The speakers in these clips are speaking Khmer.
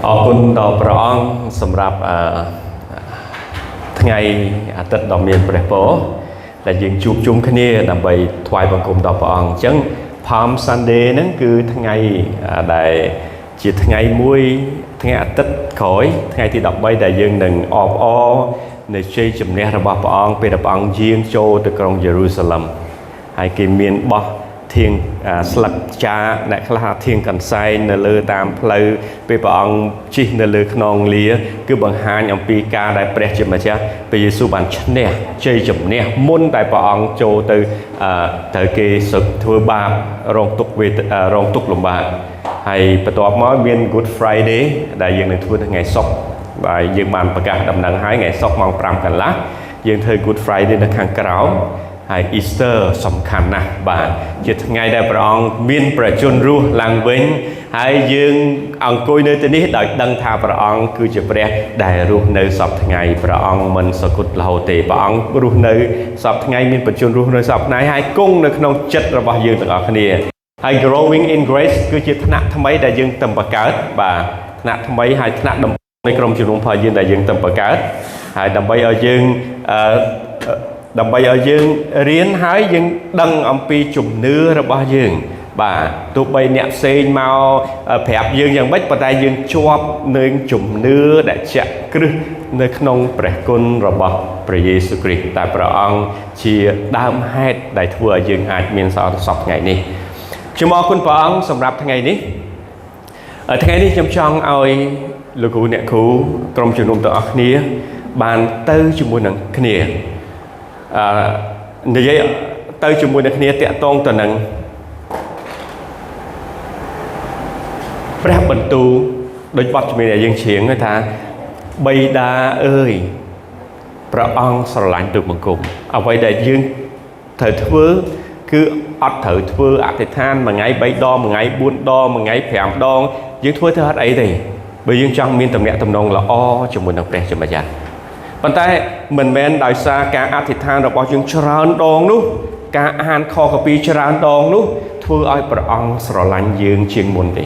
អរគុណដល់ព្រះអង្គសម្រាប់អឺថ្ងៃអាទិត្យដ៏មានព្រះពរដែលយើងជួបជុំគ្នាដើម្បីថ្វាយបង្គំដល់ព្រះអង្គអញ្ចឹង Palm Sunday ហ្នឹងគឺថ្ងៃដែលជាថ្ងៃមួយថ្ងៃអាទិត្យក្រោយថ្ងៃទី13ដែលយើងនឹងអបអរនៅជ័យជំនះរបស់ព្រះអង្គពេលដែលព្រះអង្គយាងចូលទៅក្រុងយេរូសាឡឹមហើយគេមានបោះធៀងស្លឹកចាអ្នកខ្លះធៀងកន្សែងនៅលើតាមផ្លូវពេលព្រះអង្គជិះនៅលើខ្នងលាគឺបង្ហាញអំពីការដែលព្រះជាម្ចាស់ព្រះយេស៊ូវបានឈ្នះជ័យជំនះមុនតែព្រះអង្គចូលទៅត្រូវគេធ្វើបាបរងទុក្ខវេរងទុក្ខលំបាកហើយបន្ទាប់មកមាន Good Friday ដែលយើងនឹងធ្វើនៅថ្ងៃសុក្របាទយើងបានប្រកាសដំណឹងហើយថ្ងៃសុក្រម៉ោង5កន្លះយើងធ្វើ Good Friday នៅខាងក្រោមហើយ Easter សំខាន់ណាស់បាទជាថ្ងៃដែលព្រះអង្គមានព្រះជន្មរស់ឡើងវិញហើយយើងអង្គុយនៅទីនេះដោយដឹងថាព្រះអង្គគឺជាព្រះដែលរស់នៅសពថ្ងៃព្រះអង្គមិនសគត់រហូតទេព្រះអង្គរស់នៅសពថ្ងៃមានព្រះជន្មរស់នៅសពថ្ងៃហើយគង់នៅក្នុងចិត្តរបស់យើងទាំងអស់គ្នាហើយ growing in grace គឺជាថ្នាក់ថ្មីដែលយើងតំបង្កើតបាទថ្នាក់ថ្មីហើយថ្នាក់ដំនៃក្រុមជំនុំរបស់យើងដែលយើងតំបង្កើតហើយដើម្បីឲ្យយើងអឺដើម្បីឲ្យយើងរៀនហើយយើងដឹងអំពីជំនឿរបស់យើងបាទទោះបីអ្នកផ្សេងមកប្រាប់យើងយ៉ាងម៉េចប៉ុន្តែយើងជាប់នឹងជំនឿដែលជាក់គ្រឹះនៅក្នុងព្រះគុណរបស់ព្រះយេស៊ូវគ្រីស្ទតែព្រះអង្គជាដើមហេតុដែលធ្វើឲ្យយើងអាចមានសោកសពថ្ងៃនេះខ្ញុំអរគុណព្រះអង្គសម្រាប់ថ្ងៃនេះថ្ងៃនេះខ្ញុំចង់ឲ្យលោកគ្រូអ្នកគ្រូក្រុមជំនុំទាំងអស់គ្នាបានទៅជាមួយនឹងគ្នាអឺនិយាយទៅជាមួយនឹងគ្នាតាក់ទងទៅនឹងព្រះបន្ទូលដោយបទជំនាញដែលយើងច្រៀងថាបិតាអើយព្រះអង្គស្រឡាញ់ទូបង្គំអ្វីដែលយើងត្រូវធ្វើគឺអត់ត្រូវធ្វើអធិដ្ឋានមួយថ្ងៃ3ដងមួយថ្ងៃ4ដងមួយថ្ងៃ5ដងយើងធ្វើទៅអត់អីទេបើយើងចង់មានទំនាក់ទំនងល្អជាមួយនឹងព្រះជាម្ចាស់ប៉ុន្តែមិនមែនដោយសារការអធិដ្ឋានរបស់យើងច្រើនដងនោះការអានខគម្ពីរច្រើនដងនោះធ្វើឲ្យព្រះអង្គស្រឡាញ់យើងជាងមុនទេ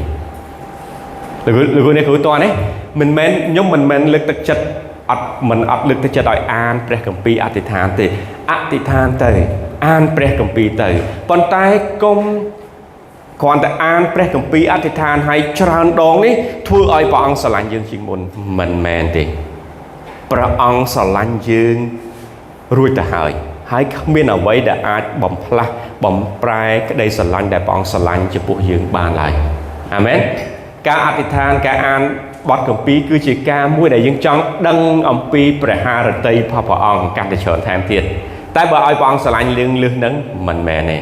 លោកលោកនេះគ្រូតោះនេះមិនមែនខ្ញុំមិនមែនលើកទឹកចិត្តអត់មិនអត់លើកទឹកចិត្តឲ្យអានព្រះគម្ពីរអធិដ្ឋានទេអធិដ្ឋានទៅអានព្រះគម្ពីរទៅប៉ុន្តែកុំគ្រាន់តែអានព្រះគម្ពីរអធិដ្ឋានឲ្យច្រើនដងនេះធ្វើឲ្យព្រះអង្គស្រឡាញ់យើងជាងមុនមិនមែនទេព្រះអង្គស្រឡាញ់យើងរួចទៅហើយហើយគ្មានអ្វីដែលអាចបំផ្លាស់បំប្រែក្តីស្រឡាញ់ដែលព្រះអង្គស្រឡាញ់ចំពោះយើងបានឡើយអាមែនការអធិដ្ឋានការអានបទគម្ពីរគឺជាការមួយដែលយើងចង់ដឹងអំពីព្រះハរតីរបស់ព្រះអង្គកាន់តែច្រើនថែមទៀតតែបើឲ្យព្រះអង្គស្រឡាញ់យើងលឹះនឹងមិនមែនទេ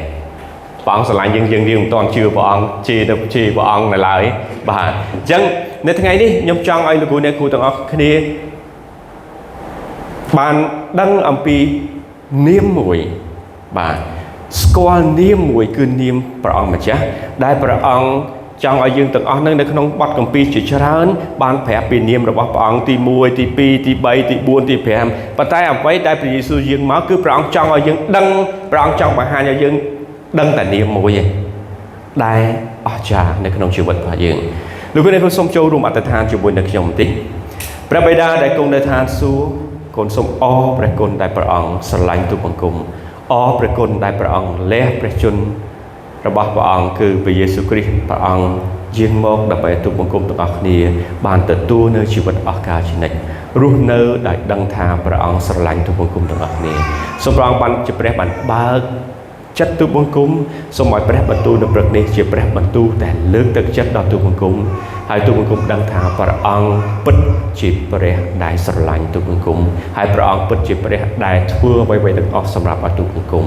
ព្រះអង្គស្រឡាញ់យើងយើងមិនទាន់ជឿព្រះអង្គជេរទៅជេរព្រះអង្គនៅឡើយបាទអញ្ចឹងនៅថ្ងៃនេះខ្ញុំចង់ឲ្យលោកគ្រូអ្នកគ្រូទាំងអស់គ្នាបានដឹងអំពីនាមមួយបាទស្គាល់នាមមួយគឺនាមព្រះអង្គម្ចាស់ដែលព្រះអង្គចង់ឲ្យយើងទាំងអស់នឹងនៅក្នុងបទគម្ពីរជាច្រើនបានប្រាប់ពីនាមរបស់ព្រះអង្គទី1ទី2ទី3ទី4ទី5ប៉ុន្តែអ្វីដែលព្រះយេស៊ូវយាងមកគឺព្រះអង្គចង់ឲ្យយើងដឹងព្រះអង្គចង់បង្ហាញឲ្យយើងដឹងតែនាមមួយឯងដែលអស្ចារ្យនៅក្នុងជីវិតរបស់យើងលោកអ្នកសូមចូលរួមអធិដ្ឋានជាមួយនឹងខ្ញុំបន្តិចព្រះបិតាដែលគង់នៅឋានសួគ៌កូនសូមអរព្រះគុណដែលព្រះអង្គស្រឡាញ់ទូបង្គំអរព្រះគុណដែលព្រះអង្គលះព្រះជន្មរបស់ព្រះអង្គគឺព្រះយេស៊ូវគ្រីស្ទព្រះអង្គយាងមកដើម្បីទូបង្គំទាំងអស់គ្នាបានទទួលនៅជីវិតអស់កលជានិច្ចរស់នៅដោយដឹងថាព្រះអង្គស្រឡាញ់ទូបង្គំទាំងអស់គ្នាសូមព្រះអង្គបានជាព្រះបានបើកចិត្តទូបង្គំសូមឲ្យព្រះបន្ទូលនៅព្រឹកនេះជាព្រះបន្ទូលដែលលើកទឹកចិត្តដល់ទូបង្គំហើយទូបង្គំដឹងថាព្រះអង្គពិតជាព្រះដែលស្រឡាញ់ទូបង្គំហើយព្រះអង្គពិតជាព្រះដែលធ្វើអ្វីៗទាំងអស់សម្រាប់ឲ្យទូបង្គំ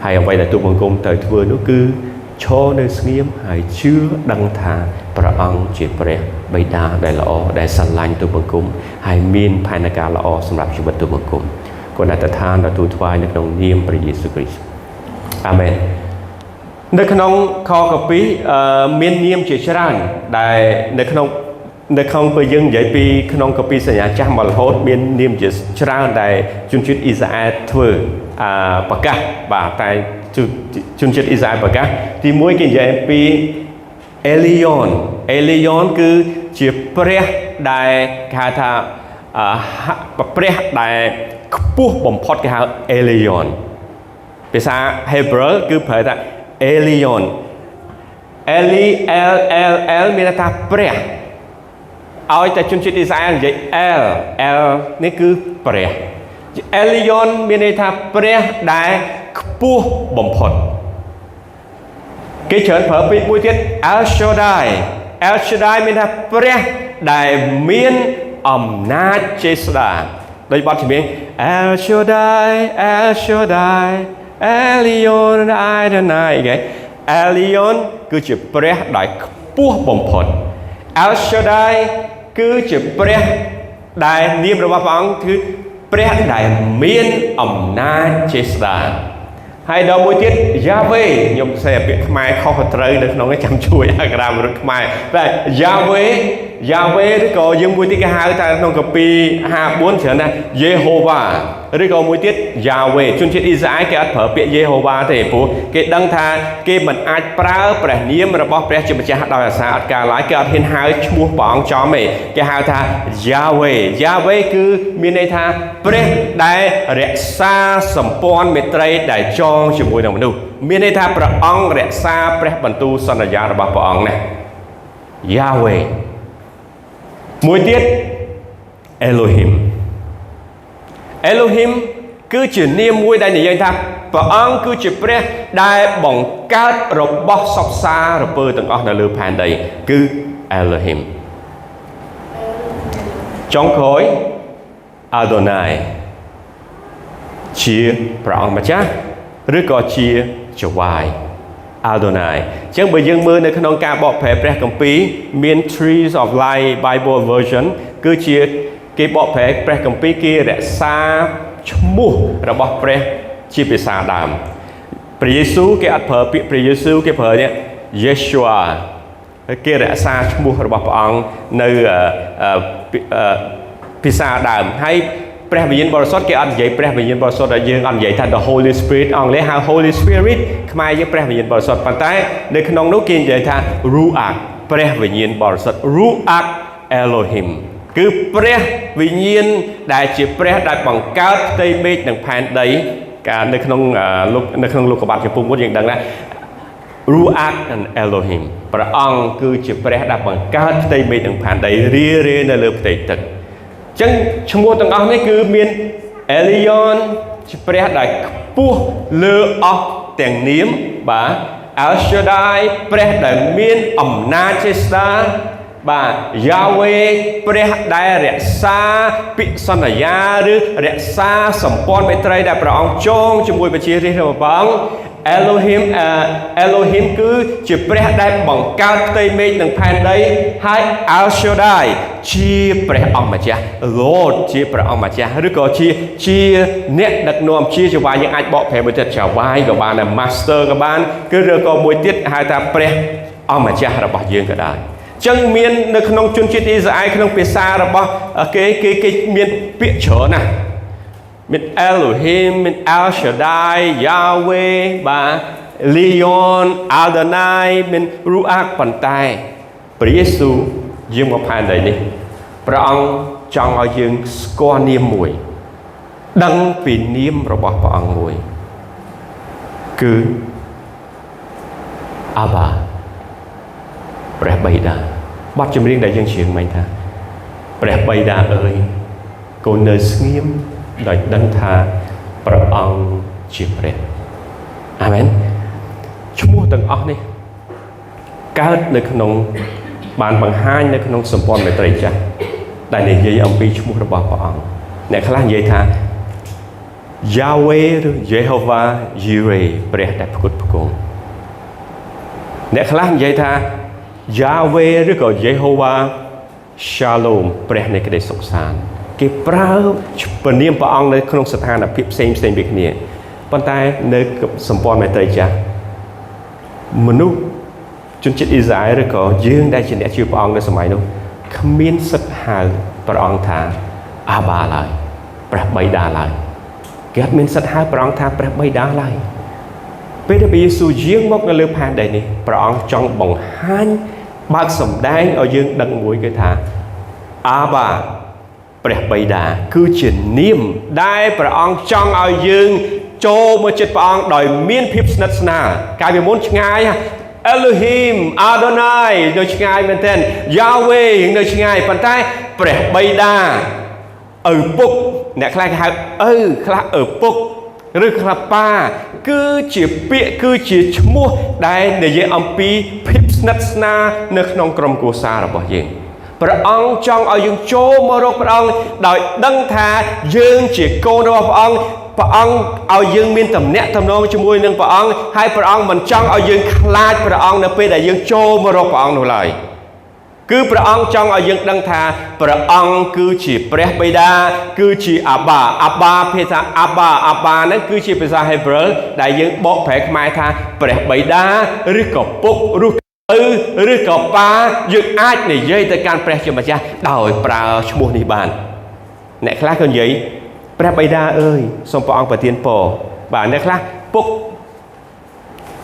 ហើយអ្វីដែលទូបង្គំត្រូវធ្វើនោះគឺឈរនៅស្ងៀមហើយជឿដឹងថាព្រះអង្គជាព្រះបិតាដែលល្អដែលស្រឡាញ់ទូបង្គំហើយមានផែនការល្អសម្រាប់ជីវិតទូបង្គំគុណអធិដ្ឋានដល់ទូថ្វាយនៅក្នុងនាមព្រះយេស៊ូវគ្រីស្ទអាមែននៅក្នុងខគម្ពីរមាននាមជាច្រើនដែលនៅក្នុងពេលយើងនិយាយពីក្នុងគម្ពីរសញ្ញាចាស់មករហូតមាននាមជាច្រើនដែលជនជាតិអ៊ីស្រាអែលធ្វើប្រកាសបាទតែជនជាតិអ៊ីស្រាអែលប្រកាសទី1គេនិយាយពី Elyon Elyon គឺជាព្រះដែលគេហៅថាអឺព្រះដែលខ្ពស់បំផុតគេហៅ Elyon ភាសា Hebrew គឺប្រើថា Elyon L E L L L មានន័យថាព្រះឲ្យតែជនជាតិអ៊ីស្រាអែលនិយាយ El El នេះគឺព្រះ Elyon មានន័យថាព្រះដែលខ្ពស់បំផុតគេច្រើនប្រើពាក្យមួយទៀត El Shaddai El Shaddai មានថាព្រះដែលមានអំណាចចេស្តាដោយបទចម្រៀង El Shaddai El Shaddai Elyon Adonai គេ Elyon គឺជាព្រះដែលខ្ពស់បំផុត El Shaddai គឺជាព្រះដែលនាមរបស់ព្រះអង្គគឺព្រះដែលមានអំណាចចេស្តាហើយដល់មួយទៀត Yahweh ខ្ញុំសេពាក្យខ្មែរខុសត្រូវនៅក្នុងនេះចាំជួយអក្សរមរុទ្ធខ្មែរតែ Yahweh Yahweh ឬក៏យើងមួយទៀតគេហៅថាក្នុងកាពី54ច្រើនណាស់ Jehovah ឬក៏មួយទៀត Yahweh ជនជាតិអ៊ីស្រាអែលគេអត់ប្រើពាក្យ Jehovah ទេព្រោះគេដឹងថាគេមិនអាចប្រើព្រះនាមរបស់ព្រះជាម្ចាស់ដោយអាសាអត់ការឡើយគេអត់ហ៊ានហៅឈ្មោះព្រះអង្គចំទេគេហៅថា Yahweh Yahweh គឺមានន័យថាព្រះដែលរក្សាសម្ព័ន្ធមេត្រីដែលចងជាមួយនឹងមនុស្សមានន័យថាព្រះអង្គរក្សាព្រះបន្ទូលសន្យារបស់ព្រះអង្គណា Yahweh មួយទៀត Elohim Elohim គឺជានាមមួយដែលនិយាយថាព្រះអង្គគឺជាព្រះដែលបង្កើតរបស់សពសារពើទាំងអស់នៅលើផែនដីគឺ Elohim ចុងក្រោយ Adonai ជាព្រះអង្គម្ចាស់ឬក៏ជាចវាយ Adonai អញ្ចឹងបើយើងមើលនៅក្នុងការបកប្រែព្រះគម្ពីរមាន Trees of Life Bible Version គឺជាគេបកប្រែព្រះគម្ពីរគេរក្សាឈ្មោះរបស់ព្រះជាភាសាដើមព្រះយេស៊ូវគេអត់ប្រើពាក្យព្រះយេស៊ូវគេប្រើនេះ Yeshua គេរក្សាឈ្មោះរបស់ព្រះអង្គនៅភាសាដើមហើយព្រះវិញ្ញាណបរិសុទ្ធគេអត់និយាយព្រះវិញ្ញាណបរិសុទ្ធដែលយើងអត់និយាយថា the Holy Spirit អង់គ្លេសហៅ Holy Spirit ខ្មែរយើងព្រះវិញ្ញាណបរិសុទ្ធប៉ុន្តែនៅក្នុងនោះគេនិយាយថា Ruach ព្រះវិញ្ញាណបរិសុទ្ធ Ruach Elohim គឺព្រះវិញ្ញាណដែលជាព្រះដែលបង្កើតផ្ទៃមេឃនិងផែនដីកាលនៅក្នុងលោកនៅក្នុងលោកុបាទចំពោះមួយយើងដឹងថា Ruach and Elohim ព្រះអង្គគឺជាព្រះដែលបង្កើតផ្ទៃមេឃនិងផែនដីរារេនៅលើផ្ទៃទឹកអញ្ចឹងឈ្មោះទាំងអស់នេះគឺមាន Elyon ជាព្រះដែលខ្ពស់លើអស់ទាំងនាមបាទ El Shaddai ព្រះដែលមានអំណាចចេស្តាបាទ Yahweh ព្រះដែលរក្សាពាក្យសន្យាឬរក្សាសម្ព័ន្ធមេត្រីដែលព្រះអង្គចងជាមួយប្រជារាស្ត្ររបស់ព្រះអង្គ Elohim Elohim គឺជាព្រះដែលបង្កើតផ្ទៃមេឃនិងផែនដីហើយ El Shaddai ជាព្រះអង្គម្ចាស់ Lord ជាព្រះអង្គម្ចាស់ឬក៏ជាជាអ្នកដឹកនាំជាចៅហ្វាយយើងអាចបកប្រែមួយទៀតចៅហ្វាយក៏បានដែរ Master ក៏បានគឺឬក៏មួយទៀតហៅថាព្រះអង្គម្ចាស់របស់យើងក៏ដែរចឹងមាននៅក្នុងជនជាតិអ៊ីស្រាអែលក្នុងភាសារបស់គេគេគេមានពាក្យច្រើនណាស់មាន Elohim មាន El Shaddai Yahweh បាទ Elyon Adonai មាន Ruach ប៉ុន្តែព្រះយេស៊ូវយាងមកផែនដីនេះព្រះអង្គចង់ឲ្យយើងស្គាល់នាមមួយ ដឹងពីនាមរបស់ព្រះអង្គមួយគឺ Abba ព្រះបិតាបទចម្រៀងដែលយើងច្រៀងមិញថាព្រះបិតាអើយកូននៅស្ងៀមដោយដឹងថាព្រះអង្គជាព្រះអាមែនឈ្មោះទាំងអស់នេះកើតនៅក្នុងបានបង្ហាញនៅក្នុងសម្ព័ន្ធមេត្រីចាស់ដែលនិយាយអំពីឈ្មោះរបស់ព្រះអង្គអ្នកខ្លះនិយាយថា Yahweh ឬ Jehovah Jireh ព្រះដែលផ្គត់ផ្គង់អ្នកខ្លះនិយាយថា Yahweh ឬក៏ Jehovah Shalom ព្រះនៃក្តីសុខសាន្តគេប្រើព្រះនាមព្រះអង្គនៅក្នុងស្ថានភាពផ្សេងផ្សេងពីគ្នាប៉ុន្តែនៅសម្ព័ន្ធមេត្រីចាស់មនុស្សជនជាតិអ៊ីស្រាអែលឬក៏យើងដែលជាអ្នកជឿព្រះអង្គនៅសម័យនោះគ្មានសិទ្ធិហៅព្រះអង្គថាអាបាឡើយព្រះបិតាឡើយគេអត់មានសិទ្ធិហៅព្រះអង្គថាព្រះបិតាឡើយ ពេលដែលព្រះយេស៊ូវយាងមកនៅលើផែនដីនេះព្រះអង្គចង់បង្ហាញបើកសម្ដែងឲ្យយើងដឹងមួយគឺថាអាបាព្រះបិតាគឺជានាមដែលព្រះអង្គចង់ឲ្យយើងចូលមកចិត្តព្រះអង្គដោយមានភាពស្និទ្ធស្នាលកាលពីមុនឆ្ងាយ Elohim Adonai នៅឆ្ងាយមែនទែន Yahweh នៅឆ្ងាយប៉ុន្តែព្រះបិតាឪពុកអ្នកខ្លះគេហៅឪខ្លះឪពុកឬខ្លះប៉ាគឺជាពាក្យគឺជាឈ្មោះដែលនិយាយអំពីភាពស្និទ្ធស្នាលនៅក្នុងក្រុមគ្រួសាររបស់យើងព្រះអង្គចង់ឲ្យយើងចូលមករកព្រះអង្គដោយដឹងថាយើងជាកូនរបស់ព្រះអង្គព្រះអង្គឲ្យយើងមានទំនាក់ទំនងជាមួយនឹងព្រះអង្គហើយព្រះអង្គមិនចង់ឲ្យយើងខ្លាចព្រះអង្គនៅពេលដែលយើងចូលមករកព្រះអង្គនោះឡើយគឺព្រះអង្គចង់ឲ្យយើងដឹងថាព្រះអង្គគឺជាព្រះបិតាគឺជាអាបាអាបាភាសាអាបាអាបាហ្នឹងគឺជាភាសាហេប្រឺដែលយើងបកប្រែខ្មែរថាព្រះបិតាឬក៏ពុកឬឪឬក៏ប៉ាយើងអាចនិយាយទៅកាន់ព្រះជាម្ចាស់ដោយប្រើឈ្មោះនេះបានអ្នកខ្លះក៏និយាយព្រះបិតាអើយសូមព្រះអង្គប្រទានពរបាទអ្នកខ្លះពុក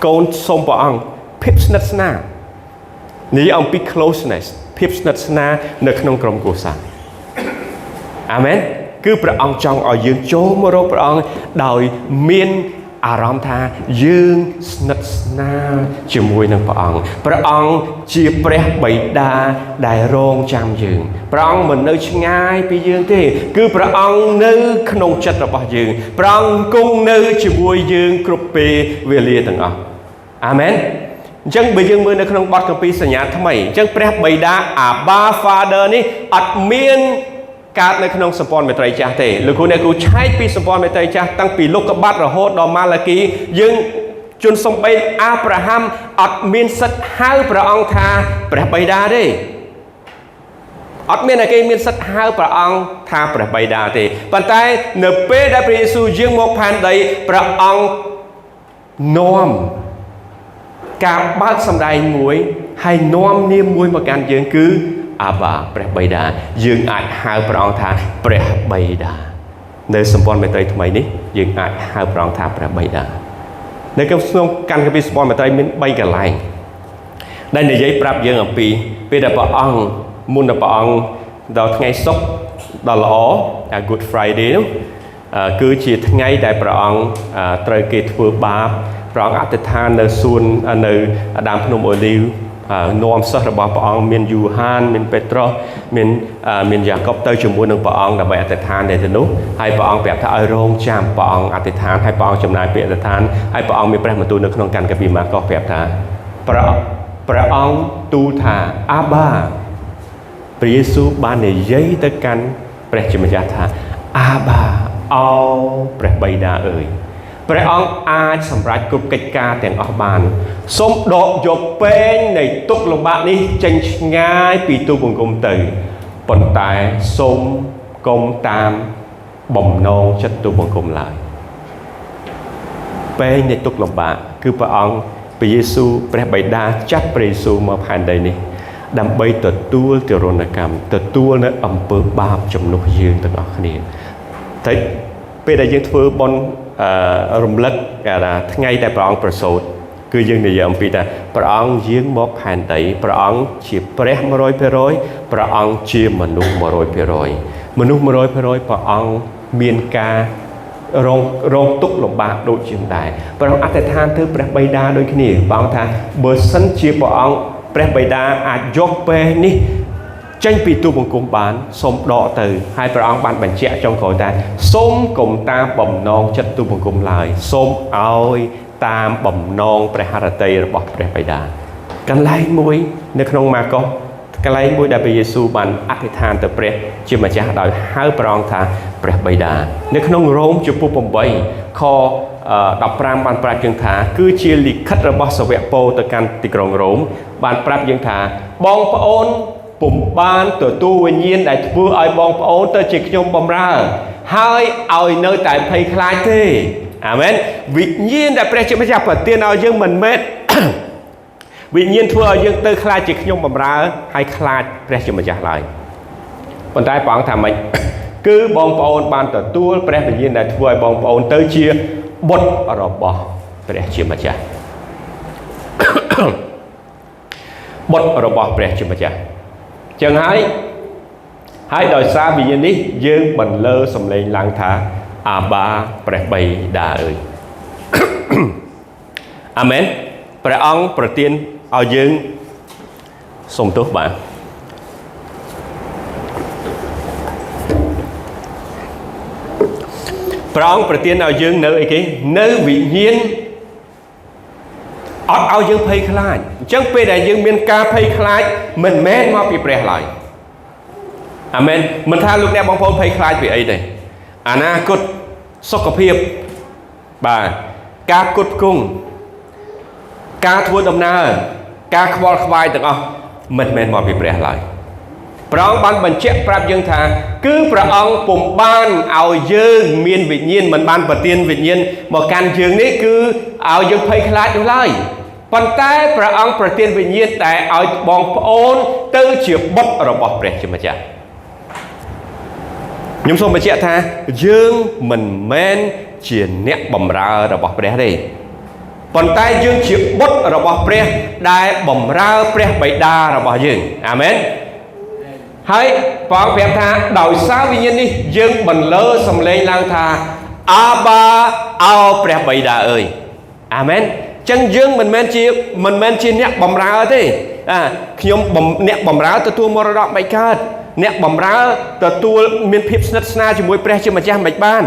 កូនសូមព្រះអង្គភាពស្និទ្ធស្នាលនិយាយអំពី closeness ភាពស្និទ្ធស្នាលនៅក្នុងក្រុមគ្រួសារអាមែនគឺព្រះអង្គចង់ឲ្យយើងចូលមករកព្រះអង្គដោយមានអារម្មណ៍ថាយើងស្និទ្ធស្នាលជាមួយនឹងព្រះអង្គព្រះអង្គជាព្រះបិតាដែលរងចាំយើងព្រះអង្គមិននៅឆ្ងាយពីយើងទេគឺព្រះអង្គនៅក្នុងចិត្តរបស់យើងព្រះអង្គគង់នៅជាមួយយើងគ្រប់ពេលវេលាទាំងអស់អាមែនអញ្ចឹងបើយើងមើលនៅក្នុងបទគម្ពីរសញ្ញាថ្មីអញ្ចឹងព្រះបិតាអាបា Father នេះអត់មានកើតនៅក្នុងសម្ព័ន្ធមេត្រីចាស់ទេលោកគ្រូអ្នកគ្រូឆែកពីសម្ព័ន្ធមេត្រីចាស់តាំងពីលោកុបាទរហូតដល់ម៉ាឡាគីយើងជនសំបីអាប់រ៉ាហាំអត់មានសិទ្ធិហៅព្រះអង្គថាព្រះបិតាទេអត់មានតែគេមានសិទ្ធិហៅព្រះអង្គថាព្រះបិតាទេប៉ុន្តែនៅពេលដែលព្រះយេស៊ូវយាងមកផែនដីព្រះអង្គនាំការបើកសម្ដែងមួយហើយនាំនាមមួយមកកាន់យើងគឺអាបាព្រះបិតាយើងអាចហៅព្រះអង្គថាព្រះបិតានៅសម្ព័ន្ធមេត្រីថ្មីនេះយើងអាចហៅព្រះអង្គថាព្រះបិតានៅក្នុងកាន់គម្ពីរសម្ព័ន្ធមេត្រីមាន3កន្លែងដែលនិយាយប្រាប់យើងអំពីពេលដែលព្រះអង្គមុនដល់ព្រះអង្គដល់ថ្ងៃសុក្រដ៏ល្អ Good Friday នោះគឺជាថ្ងៃដែលព្រះអង្គត្រូវគេធ្វើបាបព្រះអង្គអធិដ្ឋាននៅសួននៅដើមភ្នំអូលីវនាំសិស្សរបស់ព្រះអង្គមានយូហានមានពេត្រុសមានយ៉ាកុបទៅជាមួយនឹងព្រះអង្គដើម្បីអធិដ្ឋាននៅទីនោះហើយព្រះអង្គប្រាប់ថាឲ្យរងចាំព្រះអង្គអធិដ្ឋានហើយព្រះអង្គចំណាយពេលអធិដ្ឋានហើយព្រះអង្គមានព្រះបន្ទូលនៅក្នុងកាន់កាពីម៉ាកុសប្រាប់ថាព្រះអង្គទូលថាអាបាព្រះយេស៊ូវបាននិយាយទៅកាន់ព្រះជាម្ចាស់ថាអាបាអោព្រះបិតាអើយព្រះអង្គអាចសម្រេចគ្រប់កិច្ចការទាំងអស់បានសូមដកយកពែងនៃទុក្ខលំបាកនេះចេញឆ្ងាយពីទូបង្គំទៅប៉ុន្តែសូមកុំតាមបំណងចិត្តទូបង្គំឡើយពែងនៃទុក្ខលំបាកគឺព្រះអង្គព្រះយេស៊ូវព្រះបិតាចាត់ព្រះយេស៊ូវមកផែនដីនេះដើម្បីទទួលទារុណកម្មទទួលនៅអំពើបាបជំនួសយើងទាំងអស់គ្នាតែពេលដែលយើងធ្វើបុណ្យរំលឹកគេថាថ្ងៃដែលព្រះអង្គប្រសូតគឺយើងនិយាយអំពីថាព្រះអង្គយាងមកផែនដីព្រះអង្គជាព្រះ 100% ព្រះអង្គជាមនុស្ស 100% មនុស្ស 100% ព្រះអង្គមានការរងទុក្ខលំបាកដូចជាងដែរព្រះអង្គអធិដ្ឋានទៅព្រះបិតាដូចគ្នាព្រះអង្គថាបើសិនជាព្រះអង្គព្រះបិតាអាចយកពេលនេះចេញពីទូបង្គំបានសូមដកទៅហើយព្រះអង្គបានបញ្ជាក់ចុងក្រោយថាសូមកុំតាមបំណងចិត្តទូបង្គំឡើយសូមឲ្យតាមបំណងព្រះハរតីរបស់ព្រះបិតាកន្លែងមួយនៅក្នុងម៉ាកុសកន្លែងមួយដែលព្រះយេស៊ូវបានអធិដ្ឋានទៅព្រះជាម្ចាស់ដោយហៅព្រះអង្គថាព្រះបិតានៅក្នុងរ៉ូមជំពូក8ខ15បានប្រាប់យើងថាគឺជាលិខិតរបស់សាវកប៉ូលទៅកាន់ទីក្រុងរ៉ូមបានប្រាប់យើងថាបងប្អូនពុំបានទទួលវិញ្ញាណដែលធ្វើឲ្យបងប្អូនទៅជាខ្ញុំបម្រើហើយឲ្យនៅតែភ័យខ្លាចទេអាមែនវិញ្ញាណដែលព្រះជាម្ចាស់ប្រទានឲ្យយើងមិនមែនវិញ្ញាណធ្វើឲ្យយើងទៅខ្លាចជាខ្ញុំបម្រើហើយខ្លាចព្រះជាម្ចាស់ឡើយប៉ុន្តែព្រះអង្គថាម៉េចគឺបងប្អូនបានទទួលព្រះវិញ្ញាណដែលធ្វើឲ្យបងប្អូនទៅជាបុត្ររបស់ ព្រះជាម្ចាស់ បុត្ររបស់ព្រះជាម្ចាស់ចឹងហើយហើយដោយសារវិញ្ញាណនេះយើងបន្លឺសំឡេងឡើងថាអាបាព្រះបិតាអើយ អាមែនព្រះអង្គប្រទានឲ្យយើងសូមទោសបាទព្រះអង្គប្រទានឲ្យយើងនៅអីគេនៅវិញ្ញាណអត់ឲ្យយើងភ័យខ្លាចអញ្ចឹងពេលដែលយើងមានការភ័យខ្លាចមិនមែនមកពីព្រះឡើយអាមែនមិនថាលោកអ្នកបងប្អូនភ័យខ្លាចពីអីទេអនាគតសុខភាពបាទការផ្គត់ផ្គង់ការធ្វើដំណើរការខ្វល់ខ្វាយទាំងអស់មិនមែនមកពីព្រះឡើយព្រះអង្គបានបញ្ជាក់ប្រាប់យើងថាគឺព្រះអង្គពុំបានឲ្យយើងមានវិញ្ញាណមិនបានប្រទានវិញ្ញាណមកកាន់យើងនេះគឺឲ្យយើងភ័យខ្លាចនោះឡើយប៉ុន្តែព្រះអង្គប្រទានវិញ្ញាណតែឲ្យបងប្អូនទៅជាបុត្ររបស់ព្រះជាម្ចាស់ខ្ញុំសូមបញ្ជាក់ថាយើងមិនមែនជាអ្នកបម្រើរបស់ព្រះទេប៉ុន្តែយើងជាបុត្ររបស់ព្រះដែលបម្រើព្រះបិតារបស់យើងអាមែនហើយព្រះអង្គប្រាប់ថាដោយសារវិញ្ញាណនេះយើងបន្លឺសំឡេងឡើងថាអាបាអោព្រះបិតាអើយអាមែនចឹងយើងមិនមែនជាអ្នកបម្រើទេខ្ញុំអ្នកបម្រើទទួលមរតកមិនកើតអ្នកបម្រើទទួលមានភាពស្និទ្ធស្នាលជាមួយព្រះជាម្ចាស់មិនបាន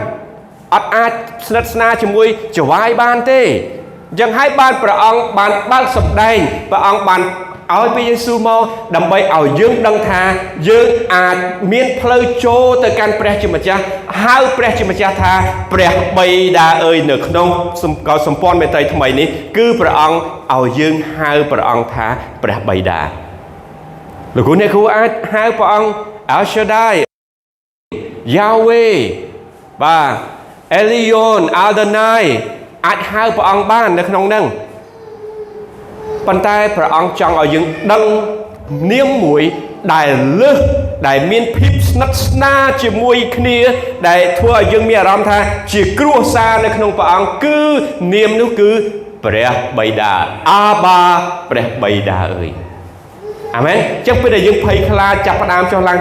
អត់អាចស្និទ្ធស្នាលជាមួយចៅហ្វាយបានទេយ៉ាងហើយបានព្រះអង្គបានបើកសម្ដែងព្រះអង្គបានឲ្យព្រះយេស៊ូវមកដើម្បីឲ្យយើងដឹងថាយើងអាចមានផ្លូវចូលទៅកាន់ព្រះជាម្ចាស់ហៅព្រះជាម្ចាស់ថាព្រះបិតាអើយនៅក្នុងសម្ព័ន្ធមេត្រីថ្មីនេះគឺព្រះអង្គឲ្យយើងហៅព្រះអង្គថាព្រះបិតាលោកគ្រូអ្នកគ្រូអាចហៅព្រះអង្គ El Shaddai Yahweh បាទ Elion Adonai អាចហៅព្រះអង្គបាននៅក្នុងហ្នឹងប៉ុន្តែព្រះអង្គចង់ឲ្យយើងដឹងនាមមួយដែលលើសដែលមានភាពស្និទ្ធស្នាលជាមួយគ្នាដែលធ្វើឲ្យយើងមានអារម្មណ៍ថាជាគ្រួសារនៅក្នុងព្រះអង្គគឺនាមនោះគឺព្រះបិតាអាបាព្រះបិតាអើយអាមែនចឹងពេលដែលយើងភ័យខ្លាចចាប់ផ្ដើមចុះឡើង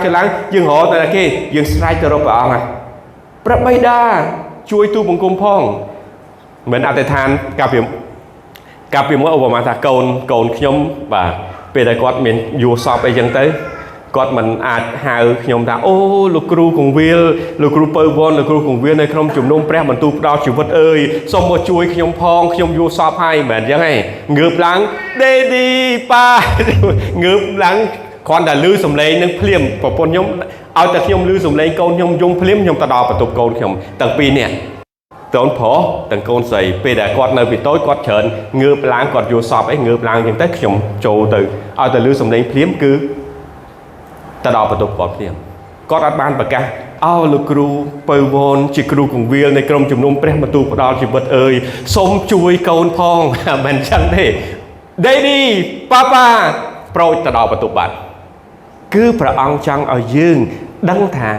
យើងរកទៅគេយើងស្រែកទៅរកព្រះអង្គព្រះបិតាជួយទូបង្គំផងមិនអធិដ្ឋានកាលពីមកឧបមាថាកូនខ្ញុំបាទពេលដែលគាត់មានយួរសពអីចឹងទៅគាត់មិនអាចហៅខ្ញុំថាអូលោកគ្រូកងវិលលោកគ្រូពៅវ៉នលោកគ្រូកងវិលនៅក្នុងជំនុំព្រះបន្ទូលផ្ដល់ជីវិតអើយសូមមកជួយខ្ញុំផងខ្ញុំយួរសពហើយមិនមែនចឹងទេងើបឡើង Daddy ប៉ាងើបឡើងគ្រាន់តែឮសំឡេងនឹងភ្លាមប្រពន្ធខ្ញុំឲ្យតែខ្ញុំឮសំឡេងកូនខ្ញុំយំភ្លាមខ្ញុំទៅដល់បន្ទប់កូនខ្ញុំទាំងពីរនាក់កូនប្រុសទាំងកូនស្រីពេលដែលគាត់នៅពីតូចគាត់ច្រើនងើបឡើងគាត់យល់សពអីងើបឡើងចឹងទៅខ្ញុំចូលទៅឲ្យតែឮសំឡេងភ្លាមគឺទៅដល់បន្ទប់គាត់ភ្លាមគាត់អត់បានប្រកាសអោលោកគ្រូពៅវ៉នជាគ្រូកងវិលនៃក្រុមជំនុំព្រះបន្ទូលផ្ដល់ជីវិតអើយសូមជួយកូនផងមិនចឹងទេ Daddy Papa ប្រូចទៅដល់បន្ទប់បាត់គឺព្រះអង្គចង់ឲ្យយើងដឹងថា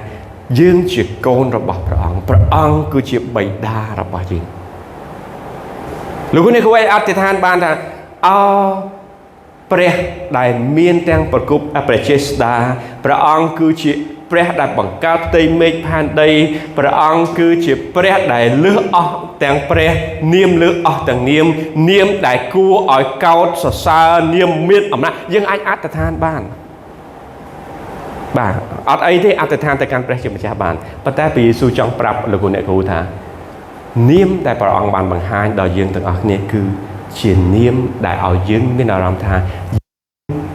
យើងជាកូនរបស់ព្រះអង្គព្រះអង្គគឺជាបិតារបស់យើងលោកអ្នកគួរឲ្យអធិដ្ឋានបានថាអោព្រះដែលមានទាំងប្រគប់ព្រះចេស្តាព្រះអង្គគឺជាព្រះដែលបង្កើតផ្ទៃមេឃផែនដីព្រះអង្គគឺជាព្រះដែលលើសអស់ទាំងព្រះនាមលើសអស់ទាំងនាមនាមដែលគួរឲ្យកោតសរសើរនាមមានអំណាចយើងអាចអធិដ្ឋានបានបាទអត់អីទេអធិដ្ឋានទៅកាន់ព្រះជាម្ចាស់បានប៉ុន្តែព្រះយេស៊ូវចង់ប្រាប់លោកអ្នកគ្រូថានាមដែលព្រះអង្គបានបង្ហាញដល់យើងទាំងអស់គ្នាគឺជានាមដែលឲ្យយើងមានអារម្មណ៍ថា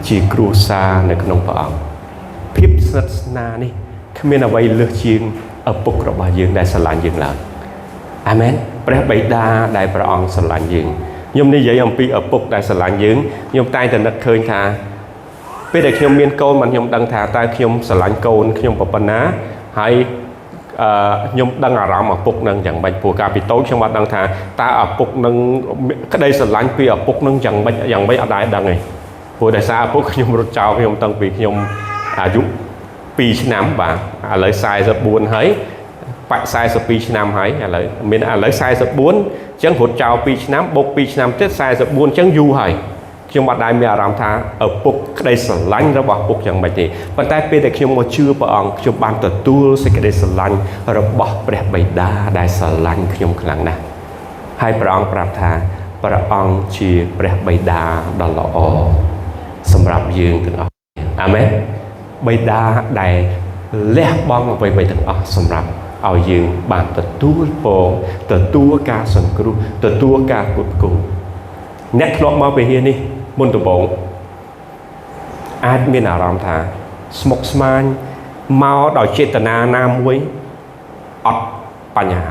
ជាគ្រួសារនៅក្នុងព្រះអង្គភាពស្និទ្ធស្នាលនេះគ្មានអ្វីលើសជាងឪពុករបស់យើងដែលស្រឡាញ់យើងឡើយអាមែនព្រះបិតាដែលព្រះអង្គស្រឡាញ់យើងខ្ញុំនិយាយអំពីឪពុកដែលស្រឡាញ់យើងខ្ញុំតែងតែនឹកឃើញថាពេលដែលខ្ញុំមានកូនបានខ្ញុំដឹងថាតើខ្ញុំស្រឡាញ់កូនខ្ញុំប៉ុណ្ណាហើយខ្ញុំដឹងអារម្មណ៍ឪពុកនឹងយ៉ាងម៉េចព្រោះកាលពីតូចខ្ញុំអត់ដឹងថាតើឪពុកនឹងក្តីស្រឡាញ់ពីឪពុកនឹងយ៉ាងម៉េចអត់ដែរដឹងទេព្រោះដោយសារឪពុកខ្ញុំរត់ចោលខ្ញុំតាំងពីខ្ញុំអាយុ2ឆ្នាំបាទឥឡូវ44ហើយបាក់42ឆ្នាំហើយឥឡូវមានឥឡូវ44 អញ្ចឹងរត់ចោល2ឆ្នាំបូក2ឆ្នាំទៀត44អញ្ចឹងយូរហើយខ្ញុំអត់ដែលមានអារម្មណ៍ថាឪពុកក្តីស្រឡាញ់របស់ឪពុកយ៉ាងម៉េចទេប៉ុន្តែពេលដែលខ្ញុំមកជឿព្រះអង្គខ្ញុំបានទទួលសេចក្តីស្រឡាញ់របស់ព្រះបិតាដែលស្រឡាញ់ខ្ញុំខ្លាំងណាស់ហើយព្រះអង្គប្រាប់ថាព្រះអង្គជាព្រះបិតាដ៏ល្អសម្រាប់យើងទាំងអស់អាមែនបិតាដែលលះបង់អ្វីៗទាំងអស់សម្រាប់ឲ្យយើងបានទទួលពរទទួលការសង្គ្រោះទទួលការផ្គត់ផ្គង់អ្នកធ្លាប់មកវិហារនេះមុនដំបូងអាចមានអារម្មណ៍ថាស្មុគស្មាញមកដោយចេតនាណាមួយអត់បញ្ហា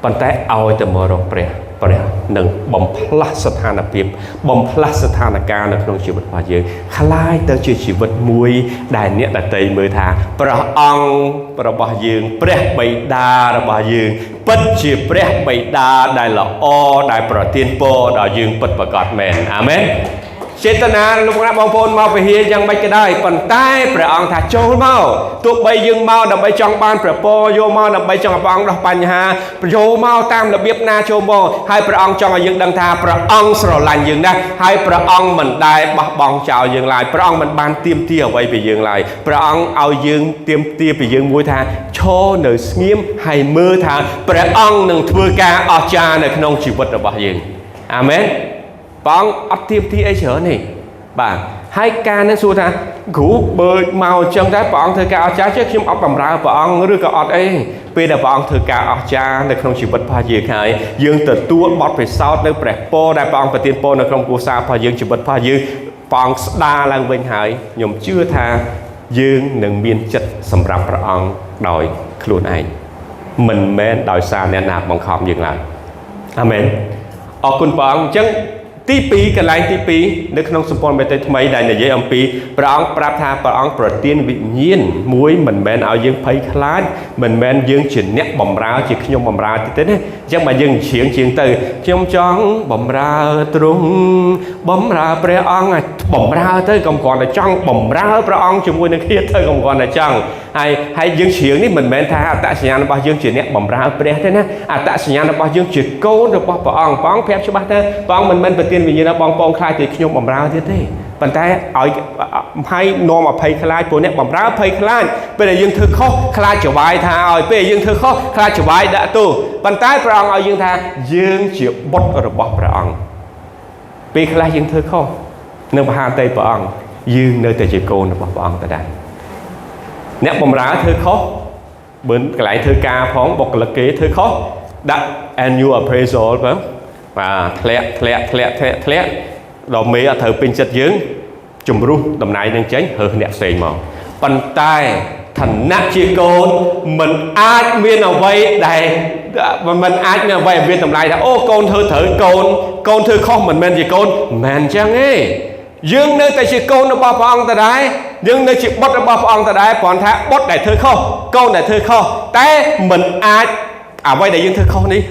ប៉ុន្តែឲ្យតែមករកព្រះព្រះនឹងបំផ្លាស់ស្ថានភាពបំផ្លាស់ស្ថានភាពនៅក្នុងជីវិតរបស់យើងក្លាយទៅជាជីវិតមួយដែលអ្នកដទៃមើលថាព្រះអង្គរបស់យើងព្រះបិតារបស់យើងពិតជាព្រះបិតាដែលល្អដែលប្រទានពរដល់យើងពិតប្រាកដមែនអាមែនចេតនាលោកអ្នកបងប្អូនមកពហិយ៉ាងម៉េចក៏ដោយប៉ុន្តែព្រះអង្គថាចូលមកទោះបីយើងមកដើម្បីចង់បានព្រះពរយកមកដើម្បីចង់ឲ្យព្រះអង្គដោះបញ្ហាយកមកតាមរបៀបណាចូលមកហើយព្រះអង្គចង់ឲ្យយើងដឹងថាព្រះអង្គស្រឡាញ់យើងណាស់ហើយព្រះអង្គមិនដែលបោះបង់ចោលយើងឡើយព្រះអង្គមិនបានទាមទារអ្វីពីយើងឡើយព្រះអង្គឲ្យយើងទាមទារពីយើងមួយថាឈរនៅស្ងៀមហើយមើលថាព្រះអង្គនឹងធ្វើការអស្ចារ្យនៅក្នុងជីវិតរបស់យើងអាមែនព្រះអង្គអត់ទាមទារអីច្រើនទេបាទហើយការនឹងសួរថាគ្រូបើមកអញ្ចឹងដែរព្រះអង្គធ្វើការអស្ចារ្យចេះខ្ញុំអត់បម្រើព្រះអង្គឬក៏អត់អីពេលដែលព្រះអង្គធ្វើការអស្ចារ្យនៅក្នុងជីវិតរបស់យើងហើយយើងទទួលបទពិសោធន៍នៅព្រះពរដែលព្រះអង្គប្រទានពរនៅក្នុងគ្រួសាររបស់យើងជីវិតរបស់យើងព្រះអង្គស្ដារឡើងវិញហើយខ្ញុំជឿថាយើងនឹងមានចិត្តសម្រាប់ព្រះអង្គដោយខ្លួនឯងមិនមែនដោយសារអ្នកណាបង្ខំយើងឡើយអាមែនអរគុណព្រះអង្គអញ្ចឹងទី2កន្លែងទី2នៅក្នុងសម្ព័ន្ធមេត្រីថ្មីដែលនិយាយអំពីព្រះអង្គប្រាប់ថាព្រះអង្គប្រទានវិញ្ញាណមួយមិនមែនឲ្យយើងភ័យខ្លាចមិនមែនយើងជាអ្នកបម្រើជាខ្ញុំបម្រើទេណាអញ្ចឹងបើយើងច្រៀងជាងទៅខ្ញុំចង់បម្រើទ្រង់បម្រើព្រះអង្គបម្រើទៅកុំគ្រាន់តែចង់បម្រើព្រះអង្គជាមួយនឹងគ្នាទៅកុំគ្រាន់តែចង់ហើយយើងច្រៀងនេះមិនមែនថាអត្តសញ្ញាណរបស់យើងជាអ្នកបម្រើព្រះទេណាអត្តសញ្ញាណរបស់យើងជាកូនរបស់ព្រះអង្គព្រះអង្គប្រាប់ច្បាស់ថាព្រះអង្គមិនមែនប្រទានវិញ្ញាណបងប្អូនខ្លាចតែខ្ញុំបម្រើទៀតទេប៉ុន្តែឲ្យហើយនាំអភ័យខ្លាចព្រោះអ្នកបម្រើភ័យខ្លាចពេលដែលយើងធ្វើខុសខ្លាចចវាយថាឲ្យពេលយើងធ្វើខុសខ្លាចចវាយដាក់ទោសប៉ុន្តែព្រះអង្គឲ្យយើងថាយើងជាបុត្ររបស់ព្រះអង្គពេលខ្លះយើងធ្វើខុសនឹងបហាតីព្រះអង្គយើងនៅតែជាកូនរបស់ព្រះអង្គដដែលអ្នកបម្រើធ្វើខុសបើកន្លែងធ្វើការផងបុគ្គលិកគេធ្វើខុសដាក់ annual appraisal បងបាទធ្លាក់ធ្លាក់ធ្លាក់ធ្លាក់ធ្លាក់ដល់មេអត់ត្រូវពេញចិត្តយើងជំរុះតំណែងនឹងចេញរើសអ្នកផ្សេងមកប៉ុន្តែឋានៈជាកូនមិនអាចមានអ្វីដែលមិនអាចមានអ្វីឲ្យមានតម្លៃថាអូកូនធ្វើត្រូវកូនកូនធ្វើខុសមិនមែនជាកូនមិនមែនអញ្ចឹងទេយើងនៅតែជាកូនរបស់ព្រះអង្គដដែលយើងនៅជាបុត្ររបស់ព្រះអង្គដដែលគ្រាន់ថាបុត្រដែលធ្វើខុសកូនដែលធ្វើខុសតែមិនអាចអ្វីដែលយើងធ្វើខុសនេះ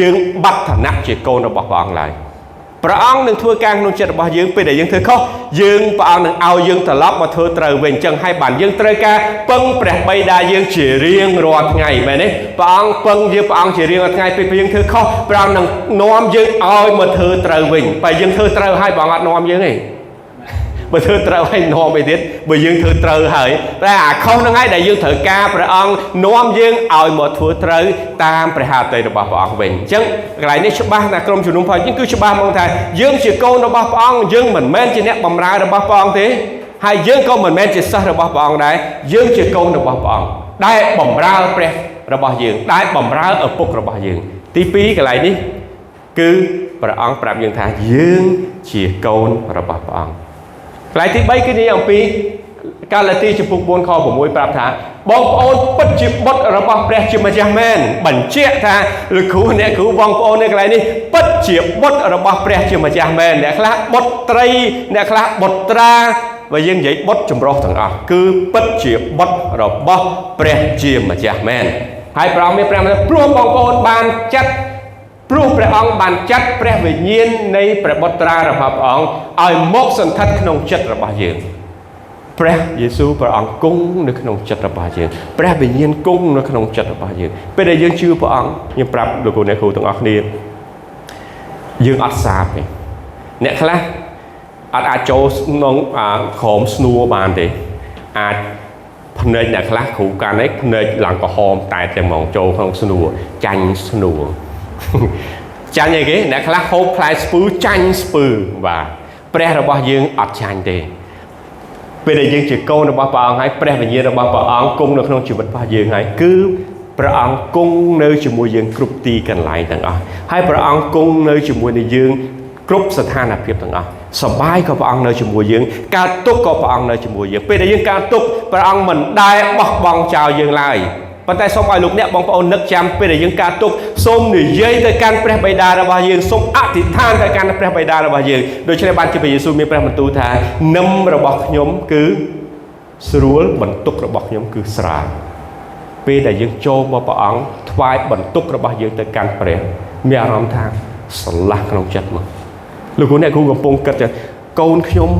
យើងបាត់ឋានៈជាកូនរបស់ព្រះអង្គឡើយព្រះអង្គនឹងធ្វើការក្នុងចិត្តរបស់យើងពេលដែលយើងធ្វើខុសយើងព្រះអង្គនឹងឲ្យយើងត្រឡប់មកធ្វើត្រូវវិញអញ្ចឹងហើយបានយើងត្រូវការពឹងព្រះបិតាយើងជារៀងរាល់ថ្ងៃមែនទេព្រះអង្គពឹងយើងព្រះអង្គជារៀងរាល់ថ្ងៃពេលយើងធ្វើខុសព្រះអង្គនឹងនាំយើងឲ្យមកធ្វើត្រូវវិញបើយើងធ្វើត្រូវហើយព្រះអង្គអត់នាំយើងទេបើធ្វើត្រូវហើយនាំអីទៀតបើយើងធ្វើត្រូវហើយតែអាខុសហ្នឹងហើយដែលយើងត្រូវការព្រះអង្គនាំយើងឲ្យមកធ្វើត្រូវតាមព្រះហឫទ័យរបស់ព្រះអង្គវិញអញ្ចឹងកន្លែងនេះច្បាស់ណាក្រុមជំនុំផងយើងគឺច្បាស់ហ្មងថាយើងជាកូនរបស់ព្រះអង្គយើងមិនមែនជាអ្នកបម្រើរបស់ព្រះអង្គទេហើយយើងក៏មិនមែនជាសិស្សរបស់ព្រះអង្គដែរយើងជាកូនរបស់ព្រះអង្គដែលបម្រើព្រះរបស់យើងដែលបម្រើឪពុករបស់យើងទី2កន្លែងនេះគឺព្រះអង្គប្រាប់យើងថាយើងជាកូនរបស់ព្រះអង្គកន្លែងទី3គឺនិយាយអំពីកាឡាទីចំពុក4ខ6ប្រាប់ថាបងប្អូនពិតជាបុត្ររបស់ព្រះជាម្ចាស់មែនបញ្ជាក់ថាលោកគ្រូអ្នកគ្រូបងប្អូននៅកន្លែងនេះពិតជាបុត្ររបស់ព្រះជាម្ចាស់មែនអ្នកខ្លះបុត្រីអ្នកខ្លះបុត្រាបើយើងនិយាយបុត្រចម្រុះទាំងអស់គឺពិតជាបុត្ររបស់ព្រះជាម្ចាស់មែនហើយព្រះអង្គមានព្រះបន្ទូលព្រោះបងប្អូនបានចាត់ព្រោះព្រះអង្គបានចាត់ព្រះវិញ្ញាណនៃព្រះបុត្រារបស់ព្រះអង្គឲ្យមកសន្ធិដ្ឋក្នុងចិត្តរបស់យើងព្រះយេស៊ូវព្រះអង្គគង់នៅក្នុងចិត្តរបស់យើងព្រះវិញ្ញាណគង់នៅក្នុងចិត្តរបស់យើងពេលដែលយើងជឿព្រះអង្គខ្ញុំប្រាប់លោកគ្រូអ្នកគ្រូទាំងអស់គ្នា យើងអត់សាបទេអ្នកខ្លះអត់អាចចូលក្នុងក្រោមស្នួរបានទេអាចភ្នែកអ្នកខ្លះគ្រូកាន់ឯងភ្នែកឡើងក្រហមតែតែហ្មងចូលក្នុងស្នួរចាញ់ស្នួរ ចាញ់អីគេអ្នកខ្លះហូបផ្លែស្ពឺចាញ់ស្ពឺបាទព្រះរបស់យើងអត់ចាញ់ទេពេលដែលយើងជាកូនរបស់ព្រះអង្គហើយព្រះវិញ្ញាណរបស់ព្រះអង្គគង់នៅក្នុងជីវិតរបស់យើងហើយគឺព្រះអង្គគង់នៅជាមួយយើងគ្រប់ទីកន្លែងទាំងអស់ហើយព្រះអង្គគង់នៅជាមួយនឹងយើងគ្រប់ស្ថានភាពទាំងអស់សបាយក៏ព្រះអង្គនៅជាមួយយើងកើតទុក្ខក៏ព្រះអង្គនៅជាមួយយើងពេលដែលយើងកើតទុក្ខព្រះអង្គមិនដែលបោះបង់ចោលយើងឡើយប៉ុន្តែសូមឲ្យលោកអ្នកបងប្អូននឹកចាំពេលដែលយើងកើតទុក្ខសូមនិយាយទៅកាន់ព្រះបិតារបស់យើងសូមអធិដ្ឋានទៅកាន់ព្រះបិតារបស់យើងដូច្នេះបានជាព្រះយេស៊ូវមានព្រះបន្ទូលថានឹមរបស់ខ្ញុំគឺស្រួលបន្ទុករបស់ខ្ញុំគឺស្រាលពេលដែលយើងចូលមកព្រះអង្គថ្វាយបន្ទុករបស់យើងទៅកាន់ព្រះមានអារម្មណ៍ថាស្រឡះក្នុងចិត្តមកលោកគ្រូអ្នកគ្រូកំពុងគិតថាកូនខ្ញុំ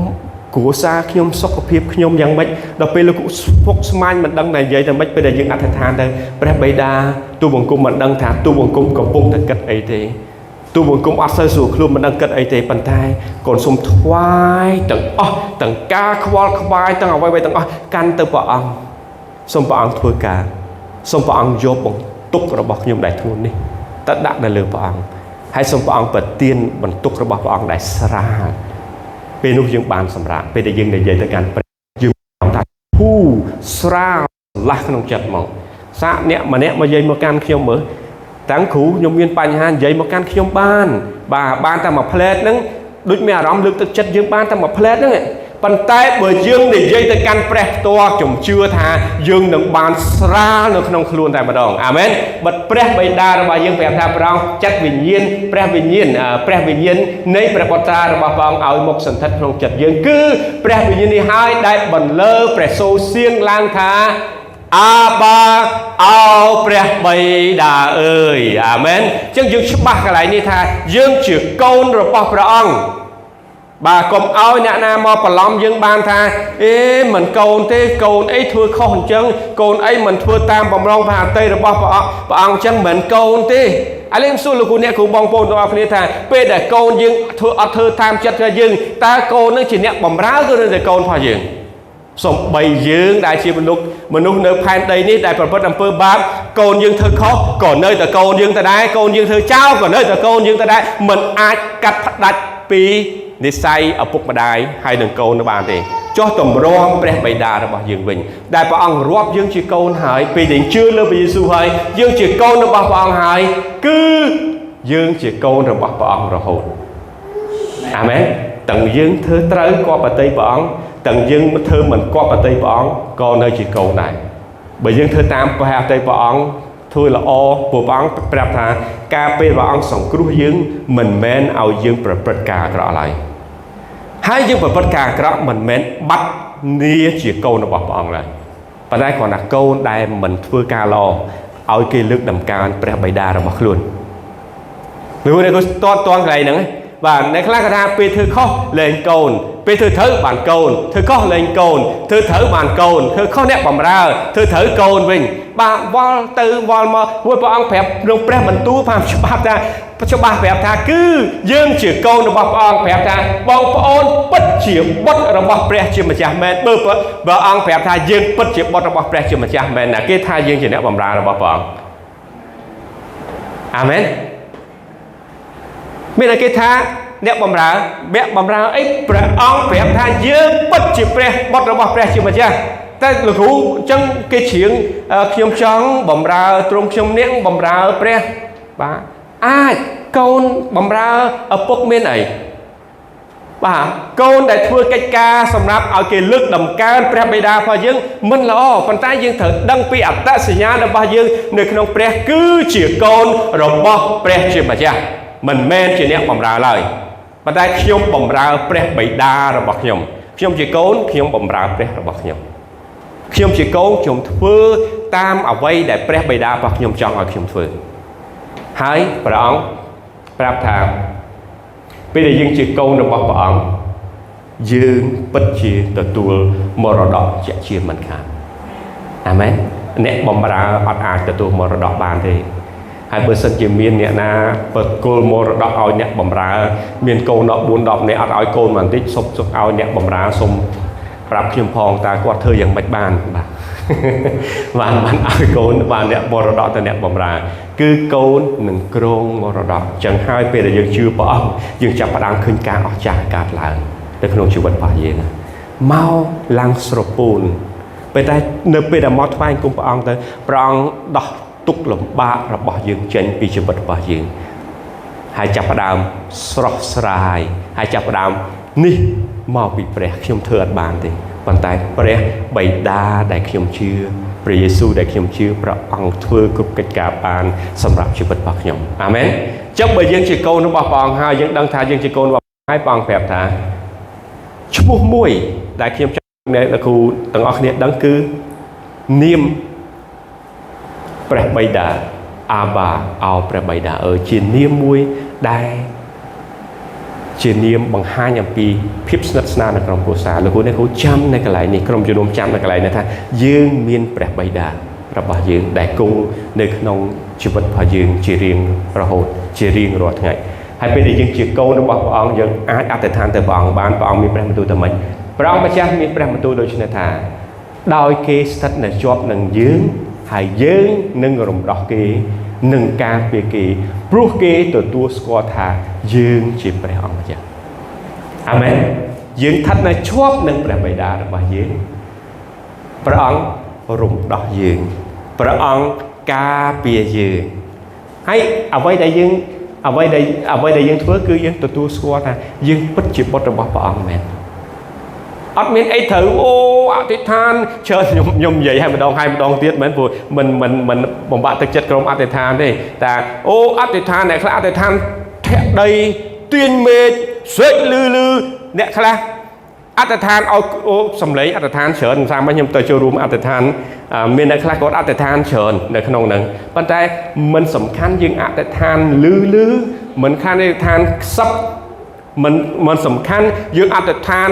គ្រួសារខ្ញុំសុខភាពខ្ញុំយ៉ាងម៉េចដល់ពេលលោកគ្រូស្ពុកស្មាញមិនដឹងតែនិយាយទៅម៉េចពេលដែលយើងអធិដ្ឋានទៅព្រះបិតាទូបង្គំមិនដឹងថាទូបង្គំកំពុងតែគិតអីទេទូបង្គំអត់សូវស្រួលខ្លួនមិនដឹងគិតអីទេប៉ុន្តែកូនសូមថ្វាយទាំងអស់ទាំងការខ្វល់ខ្វាយទាំងអ្វីៗទាំងអស់កាន់ទៅព្រះអង្គសូមព្រះអង្គធ្វើការសូមព្រះអង្គយកបន្ទុករបស់ខ្ញុំដែលធ្ងន់នេះទៅដាក់នៅលើព្រះអង្គហើយសូមព្រះអង្គប្រទានបន្ទុករបស់ព្រះអង្គដែលស្រាលពេលនោះយើងបានសម្រាកពេលដែលយើងនិយាយទៅកាន់ព្រះយើងថាធូរស្រាលស្រឡះក្នុងចិត្តមកសាកអ្នកម្នាក់មកនិយាយមកកាន់ខ្ញុំមើលតាំងគ្រូខ្ញុំមានបញ្ហានិយាយមកកាន់ខ្ញុំបានបាទបានតែមួយផ្លែតហ្នឹងដូចមានអារម្មណ៍លើកទឹកចិត្តយើងបានតែមួយផ្លែតហ្នឹងប៉ុន្តែបើយើងនិយាយទៅកាន់ព្រះផ្ទាល់ខ្ញុំជឿថាយើងនឹងបានស្រាលនៅក្នុងខ្លួនតែម្ដងអាមែនបិទព្រះបិតារបស់យើងប្រាប់ថាព្រះអង្គចាត់វិញ្ញាណព្រះវិញ្ញាណព្រះវិញ្ញាណនៃព្រះបុត្រារបស់ព្រះអង្គឲ្យមកសន្ធិដ្ឋក្នុងចិត្តយើងគឺព្រះវិញ្ញាណនេះហើយដែលបន្លឺព្រះសូរសៀងឡើងថាអាបាអោព្រះបិតាអើយអាមែនអញ្ចឹងយើងច្បាស់កន្លែងនេះថាយើងជាកូនរបស់ព្រះអង្គបាទកុំឲ្យអ្នកណាមកបន្លំយើងបានថាអេមិនកូនទេកូនអីធ្វើខុសអញ្ចឹងកូនអីមិនធ្វើតាមបំរុងព្រះហឫទ័យរបស់ព្រះអង្គព្រះអង្គអញ្ចឹងមិនកូនទេឥឡូវខ្ញុំសួរលោកគ្រូអ្នកគ្រូបងប្អូនទាំងអស់គ្នាថាពេលដែលកូនយើងធ្វើអត់ធ្វើតាមចិត្តរបស់យើងតើកូននឹងជាអ្នកបំរើឬតែកូនរបស់យើងសំបីយើងដែលជាមនុស្សនៅផែនដីនេះដែលប្រព្រឹត្តអំពើបាបកូនយើងធ្វើខុសក៏នៅតែកូនយើងទៅដែរកូនយើងធ្វើចោលក៏នៅតែកូនយើងទៅដែរមិនអាចកាត់ផ្ដាច់ពីនិស័យឪពុកម្ដាយហើយនឹងកូននៅបានទេចុះតម្រាំព្រះបិតារបស់យើងវិញដែលព្រះអង្គរាប់យើងជាកូនហើយពេលដែលជឿលើព្រះយេស៊ូវហើយយើងជាកូនរបស់ព្រះអង្គហើយគឺយើងជាកូនរបស់ព្រះអង្គរហូតអាមែនទាំងយើងធ្វើត្រូវគប្បតិព្រះអង្គទាំងយើងធ្វើមិនគប្បតិព្រះអង្គក៏នៅជាកូនដែរបើយើងធ្វើតាមព្រះហឫទ័យព្រះអង្គធ្វើល្អព្រោះព្រះអង្គប្រាប់ថាការពេលព្រះអង្គសង្គ្រោះយើងមិនមែនឲ្យយើងប្រព្រឹត្តការអាក្រក់ឡើយហើយយើងប្រព្រឹត្តការអាក្រក់មិនមែនបាត់នាជាកូនរបស់ព្រះអង្គឡើយប៉ុន្តែគ្រាន់តែកូនដែលមិនធ្វើការល្អឲ្យគេលើកតម្កើងព្រះបិតារបស់ខ្លួនព្រោះនេះក៏តតតងកន្លែងហ្នឹងបាទអ្នកខ្លះគាត់ថាពេលធ្វើខុសលែងកូនពេលធ្វើត្រូវបានកូនធ្វើខុសលែងកូនធ្វើត្រូវបានកូនធ្វើខុសអ្នកបំរើធ្វើត្រូវកូនវិញបាទវល់ទៅវល់មកព្រោះព្រះអង្គប្រាប់ក្នុងព្រះបន្ទូលបានច្បាស់ថាច្បាស់ប្រាប់ថាគឺយើងជាកូនរបស់ព្រះអង្គប្រាប់ថាបងប្អូនពិតជាបុត្ររបស់ព្រះជាម្ចាស់មែនបើព្រះអង្គប្រាប់ថាយើងពិតជាបុត្ររបស់ព្រះជាម្ចាស់មែនណាគេថាយើងជាអ្នកបម្រើរបស់ព្រះអង្គអាមែនមានតែគេថាអ្នកបំរើអ្នកបំរើអីព្រះអង្គប្រាប់ថាយើងពិតជាព្រះបុត្ររបស់ព្រះជាម្ចាស់តែលោកគ្រូអញ្ចឹងគេច្រៀងខ្ញុំចង់បំរើទ្រង់ខ្ញុំនាងបំរើព្រះបាទអាចកូនបំរើឪពុកមានអីបាទកូនដែលធ្វើកិច្ចការសម្រាប់ឲ្យគេលើកតម្កើងព្រះបិតារបស់យើងមិនល្អប៉ុន្តែយើងត្រូវដឹងពីអត្តសញ្ញាណរបស់យើងនៅក្នុងព្រះគឺជាកូនរបស់ព្រះជាម្ចាស់មិនមែនជាអ្នកបំរើឡើយប៉ុន្តែខ្ញុំបំរើព្រះបិតារបស់ខ្ញុំខ្ញុំជាកូនខ្ញុំបំរើព្រះរបស់ខ្ញុំខ្ញុំជាកូនខ្ញុំធ្វើតាមអ្វីដែលព្រះបិតារបស់ខ្ញុំចង់ឲ្យខ្ញុំធ្វើហើយព្រះអង្គប្រាប់ថាពេលដែលយើងជាកូនរបស់ព្រះអង្គយើងពិតជាទទួលមរតកជាជាមិនខានអាមែនអ្នកបំរើអត់អាចទទួលមរតកបានទេ ហើយបើសិនជាមានអ្នកណាប្រគល់មរតកឲ្យអ្នកបំរើមានកូនដល់4 10នាក់អត់ឲ្យកូនបន្តិចសុំសុំឲ្យអ្នកបំរើសុំប្រាប់ខ្ញុំផងតើគាត់ធ្វើយ៉ាងម៉េចបានបាទ បានបានឲ្យកូនបានអ្នកមរតកទៅអ្នកបំរើគឺកូននឹងគ្រងមរតកចឹងហើយពេលដែលយើងជឿព្រះអង្គយើងចាប់ផ្ដើមឃើញការអស្ចារ្យកើតឡើងនៅក្នុងជីវិតរបស់យើងមកឡើងស្រពោនពេលតែនៅពេលដែលមកថ្វាយគុំព្រះអង្គទៅព្រះអង្គដោះទុក្ខលំបាករបស់យើងចេញពីជីវិតរបស់យើងហើយចាប់ផ្ដើមស្រស់ស្រាយហើយចាប់ផ្ដើមនេះមកពីព្រះខ្ញុំធ្វើអត់បានទេប៉ុន្តែព្រះបិតាដែលខ្ញុំជឿព្រះយេស៊ូវដែលខ្ញុំជឿព្រះអង្គធ្វើគ្រប់កិច្ចការបានសម្រាប់ជីវិតរបស់ខ្ញុំអាមែនចឹងបើយើងជាកូនរបស់ព្រះអង្គហើយយើងដឹងថាយើងជាកូនរបស់ព្រះហើយព្រះអង្គប្រាប់ថាឈ្មោះមួយដែលខ្ញុំចង់អ្នកគ្រូទាំងអស់គ្នាដឹងគឺនាមព្រះបិតាអាបាអោព្រះបិតាអើយជានាមមួយដែលជានាមបង្ហាញអំពីភាពស្និទ្ធស្នាលនៅក្នុងគ្រួសារលោកគ្រូអ្នកគ្រូចាំនៅកន្លែងនេះក្រុមជំនុំចាំនៅកន្លែងនេះថាយើងមានព្រះបិតារបស់យើងដែលគង់នៅក្នុងជីវិតរបស់យើងជារៀងរហូតជារៀងរាល់ថ្ងៃហើយពេលដែលយើងជាកូនរបស់ព្រះអង្គយើងអាចអធិដ្ឋានទៅព្រះអង្គបានព្រះអង្គមានព្រះបន្ទូលតែម៉េចព្រះអង្គម្ចាស់មានព្រះបន្ទូលដូចនេះថាដោយគេស្ថិតនៅជាប់នឹងយើងហើយយើងនឹងរំដោះគេនឹងការពារគេព្រោះគេទទួលស្គាល់ថាយើងជាព្រះអង្គម្ចាស់អាមែនយើងស្ថិតនៅជាប់នឹងព្រះបិតារបស់យើងព្រះអង្គរំដោះយើងព្រះអង្គការពារយើងហើយអ្វីដែលយើងអ្វីដែលអ្វីដែលយើងធ្វើគឺយើងទទួលស្គាល់ថាយើងពិតជាបុត្ររបស់ព្រះអង្គមែនអត់មានអីត្រូវអូអធិដ្ឋានច្រើនខ្ញុំខ្ញុំនិយាយឲ្យម្ដងហើយម្ដងទៀតមែនព្រោះមិនមិនមិនបំបាក់ទឹកចិត្តក្រុមអធិដ្ឋានទេតែអូអធិដ្ឋានអ្នកខ្លះអធិដ្ឋានធាក់ដីទាញមេឃស្រេចលឺលឺអ្នកខ្លះអធិដ្ឋានឲ្យអូសំឡេងអធិដ្ឋានច្រើនតាមខ្ញុំទៅចូលរួមអធិដ្ឋានមានអ្នកខ្លះគាត់អធិដ្ឋានច្រើននៅក្នុងហ្នឹងប៉ុន្តែមិនសំខាន់យើងអធិដ្ឋានលឺលឺមិនខានអធិដ្ឋានខ្សឹបមិនមិនសំខាន់យើងអធិដ្ឋាន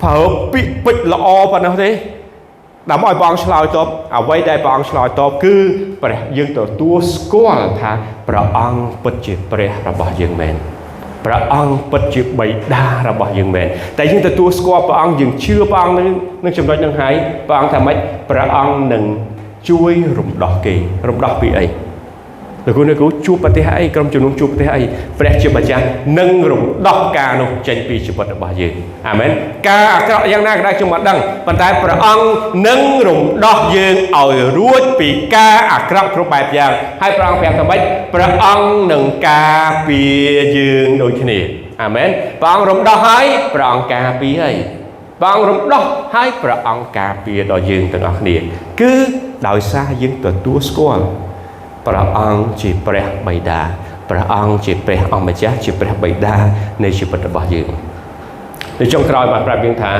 ប្រើពាក្យពេចន៍ល្អប៉ុណ្ណោះទេដើម្បីឲ្យព្រះអង្គឆ្លើយតបអ្វីដែលព្រះអង្គឆ្លើយតបគឺព្រះយើងទទួលស្គាល់ថាព្រះអង្គពិតជាព្រះរបស់យើងមែនព្រះអង្គពិតជាបិតារបស់យើងមែនតែយើងទទួលស្គាល់ព្រះអង្គយើងជឿព្រះអង្គនឹងនឹងចំណុចនឹងហើយព្រះអង្គថាម៉េចព្រះអង្គនឹងជួយរំដោះគេរំដោះពីអីលោកគ្រូអ្នកគ្រូជួបប្រទេសអីក្រុមជំនុំជួបប្រទេសអីព្រះជាម្ចាស់នឹងរំដោះការនោះចេញពីជីវិតរបស់យើងអាមែនការអាក្រក់យ៉ាងណាក៏ដោយខ្ញុំមិនដឹងប៉ុន្តែព្រះអង្គនឹងរំដោះយើងឲ្យរួចពីការអាក្រក់គ្រប់បែបយ៉ាងហើយព្រះអង្គប្រាប់ថាម៉េចព្រះអង្គនឹងការពារយើងដូចគ្នាអាមែនព្រះអង្គរំដោះហើយព្រះអង្គការពារហើយព្រះអង្គរំដោះហើយព្រះអង្គការពារដល់យើងទាំងអស់គ្នាគឺដោយសារយើងទទួលស្គាល់ព្រះអង្គជាព្រះបិតាព្រះអង្គជាព្រះអង្គម្ចាស់ជាព្រះបិតានៃជីវិតរបស់យើងនៅចុងក្រោយបានប្រាប់យើងថា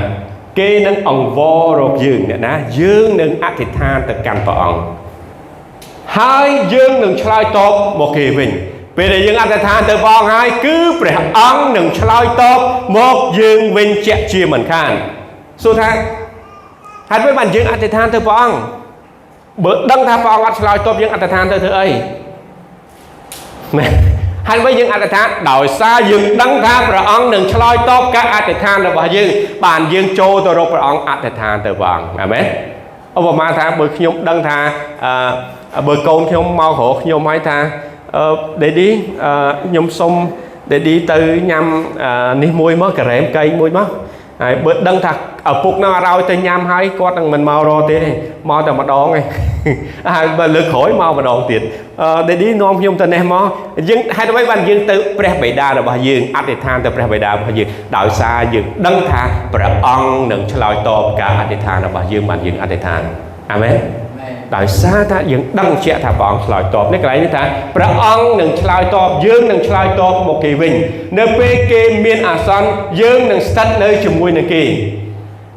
គេនឹងអង្វររកយើងអ្នកណាយើងនឹងអធិដ្ឋានទៅកាន់ព្រះអង្គហើយយើងនឹងឆ្លើយតបមកគេវិញពេលដែលយើងអធិដ្ឋានទៅព្រះអង្គហើយគឺព្រះអង្គនឹងឆ្លើយតបមកយើងវិញជាក់ជាមិនខានសួរថាហេតុអ្វីបានយើងអធិដ្ឋានទៅព្រះអង្គបើដឹងថាព្រះអង្គអត់ឆ្លើយតបយើងអធិដ្ឋានទៅធ្វើអីមែនហើយវិញយើងអធិដ្ឋានដោយសារយើងដឹងថាព្រះអង្គនឹងឆ្លើយតបការអធិដ្ឋានរបស់យើងបានយើងចូលទៅរកព្រះអង្គអធិដ្ឋានទៅព្រះអង្គអាមែនឧបមាថាបើខ្ញុំដឹងថាបើកូនខ្ញុំមករកខ្ញុំហើយថា Daddy ខ្ញុំសុំ Daddy ទៅញ៉ាំនេះមួយមកការ៉េមកែងមួយមកហើយបើដឹងថាឪពុកនឹងអត់ឲ្យទៅញ៉ាំហើយគាត់នឹងមិនមករកទេមកតែម្ដងឯងហើយបើលើកក្រោយមកម្ដងទៀត Daddy នាំខ្ញុំទៅនេះមកយើងហេតុអ្វីបានយើងទៅព្រះបិតារបស់យើងអធិដ្ឋានទៅព្រះបិតារបស់យើងដោយសារយើងដឹងថាព្រះអង្គនឹងឆ្លើយតបការអធិដ្ឋានរបស់យើងបានយើងអធិដ្ឋានអាមែនដោយសារថាយើងដឹងជាក់ថាព្រះអង្គឆ្លើយតបនេះកន្លែងនេះថាព្រះអង្គនឹងឆ្លើយតបយើងនឹងឆ្លើយតបមកគេវិញនៅពេលគេមានអាសន្នយើងនឹងស្ថិតនៅជាមួយនឹងគេ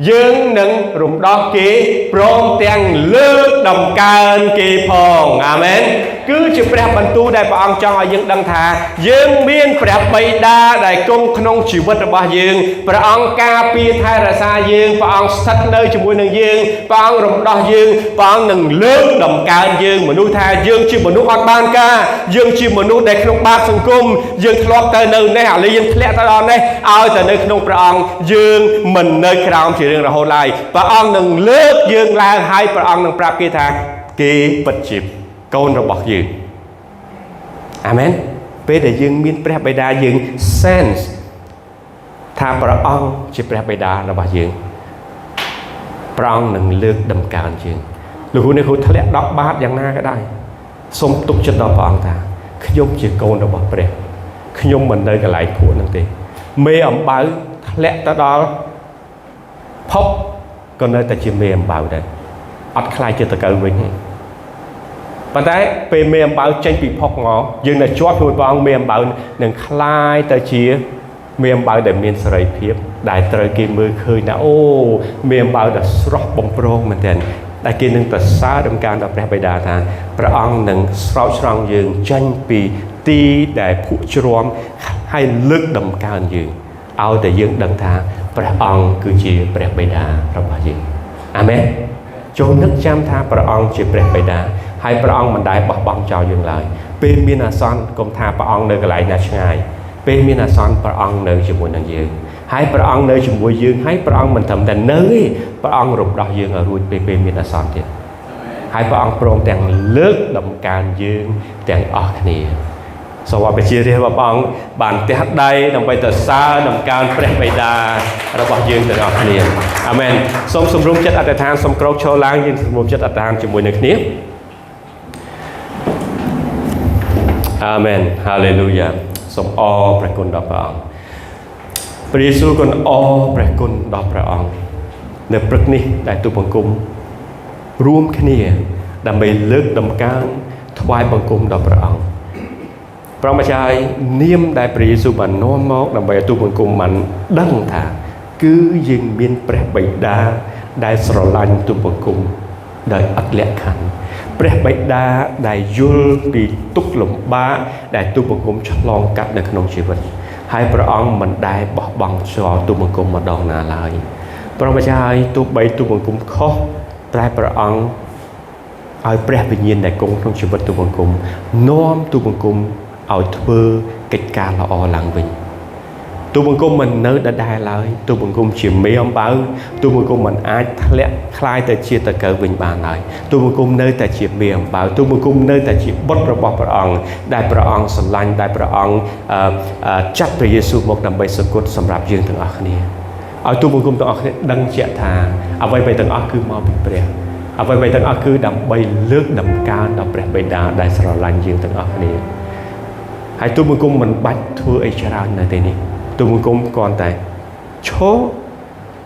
យើងនឹងរំដោះគេព្រមទាំងលើកដំកើងគេផងអាមែនគឺជាព្រះបន្ទូលដែលព្រះអង្គចង់ឲ្យយើងដឹងថាយើងមានព្រះបិតាដែលគង់ក្នុងជីវិតរបស់យើងព្រះអង្គការពារថែរក្សាយើងព្រះអង្គស្ថិតនៅជាមួយនឹងយើងព្រះអង្គរំដោះយើងព្រះអង្គនឹងលើកដំកើងយើងមនុស្សថាយើងជាមនុស្សអត់បានការយើងជាមនុស្សដែលក្នុងបាបសង្គមយើងធ្លាប់ទៅនៅនេះឥឡូវយើងធ្លាក់ទៅដល់នេះឲ្យតែនៅក្នុងព្រះអង្គយើងមិននៅក្រោមជារៀងរហូតឡើយព្រះអង្គនឹងលើកយើងឡើងហើយព្រះអង្គនឹងប្រាប់គេថាគេពិតជាកូនរបស់យើងអាមែនពេលដែលយើងមានព្រះបិតាយើង sense ថាព្រះអង្គជាព្រះបិតារបស់យើងព្រះអង្គនឹងលើកដំកើងយើងលោកគ្រូនេះគ្រូធ្លាក់10បាតយ៉ាងណាក៏ដោយសូមទុកចិត្តដល់ព្រះអង្គថាខ្ញុំជាកូនរបស់ព្រះខ្ញុំមិននៅកន្លែងភក់នឹងទេមេអំបៅធ្លាក់ទៅដល់ភពក៏នៅតែជាមេអំបៅដែរអត់ខ្លាចជាតកៅវិញទេប៉ុន្តែពេលមេអំបៅចេញពីភពមកយើងនៅជាប់ជាមួយព្រះអង្គមេអំបៅនឹងคล้ายទៅជាមេអំបៅដែលមានសេរីភាពដែលត្រូវគេមើលឃើញថាអូមេអំបៅដែលស្រស់បំព្រងមែនទែនដែលគេនឹងប្រសើរដំកើងដល់ព្រះបិតាថាព្រះអង្គនឹងស្រោចស្រង់យើងចេញពីទីដែលភក់ជ្រាំហើយលើកដំកើងយើងឲ្យតែយើងដឹងថាព្រះអង្គគឺជាព្រះបិតារបស់យើងអាមែនចូលនឹកចាំថាព្រះអង្គជាព្រះបិតាហើយព្រះអង្គមិនដែលបោះបង់ចោលយើងឡើយពេលមានអាសន្នកុំថាព្រះអង្គនៅកន្លែងណាឆ្ងាយពេលមានអាសន្នព្រះអង្គនៅជាមួយនឹងយើងហើយព្រះអង្គនៅជាមួយយើងហើយព្រះអង្គមិនត្រឹមតែនៅទេព្រះអង្គរំដោះយើងឲ្យរួចពេលមានអាសន្នទៀតហើយព្រះអង្គព្រមទាំងលើកដំកើងយើងទាំងអស់គ្នាសូមអភិជារាជរបស់ព្រះអង្គបានទះដៃដើម្បីទៅសើដំកើងព្រះបិតារបស់យើងទាំងអស់គ្នាអាមែនសូមសម្រុំចិត្តអធិដ្ឋានសូមក្រោកឈរឡើងយើងសម្រុំចិត្តអធិដ្ឋានជាមួយនឹងគ្នាអាមែនហាឡេលូយ៉ាសូមអរព្រះគុណដល់ព្រះអង្គព្រះយេស៊ូវគុណអរព្រះគុណដល់ព្រះអង្គនៅព្រឹកនេះដែលទូបង្គំរួមគ្នាដើម្បីលើកដំកើងថ្វាយបង្គំដល់ព្រះអង្គព្រះម្ចាស់នាមដែលព្រះយេស៊ូវបាននាំមកដើម្បីឲ្យទូបង្គំបានដឹងថាគឺយើងមានព្រះបិតាដែលស្រឡាញ់ទូបង្គំដោយឥតលក្ខខណ្ឌព្រះបិតាដែលយល់ពីទុក្ខលំបាកដែលទូបង្គំឆ្លងកាត់នៅក្នុងជីវិតហើយព្រះអង្គមិនដែលបោះបង់ចោលទូបង្គំម្ដងណាឡើយព្រះម្ចាស់ទោះបីទូបង្គំខុសតែព្រះអង្គឲ្យព្រះវិញ្ញាណដែលគង់ក្នុងជីវិតទូបង្គំនាំទូបង្គំឲ្យធ្វើកិច្ចការល្អឡើងវិញទូបង្គំមិននៅដដែលឡើយទូបង្គំជាមេអំបៅទូបង្គំមិនអាចធ្លាក់คล้ายទៅជាតកៅវិញបានឡើយទូបង្គំនៅតែជាមេអំបៅទូបង្គំនៅតែជាបុត្ររបស់ព្រះអង្គដែលព្រះអង្គស្រឡាញ់ដែលព្រះអង្គចាត់ព្រះយេស៊ូវមកដើម្បីសគត់សម្រាប់យើងទាំងអស់គ្នាឲ្យទូបង្គំទាំងអស់គ្នាដឹងជាក់ថាអ្វីៗទាំងអស់គឺមកពីព្រះអ្វីៗទាំងអស់គឺដើម្បីលើកដំកើងដល់ព្រះបិតាដែលស្រឡាញ់យើងទាំងអស់គ្នាហើយទូបង្គំមិនបាច់ធ្វើអីច្រើននៅទីនេះទូបង្គំគ្រាន់តែឈរ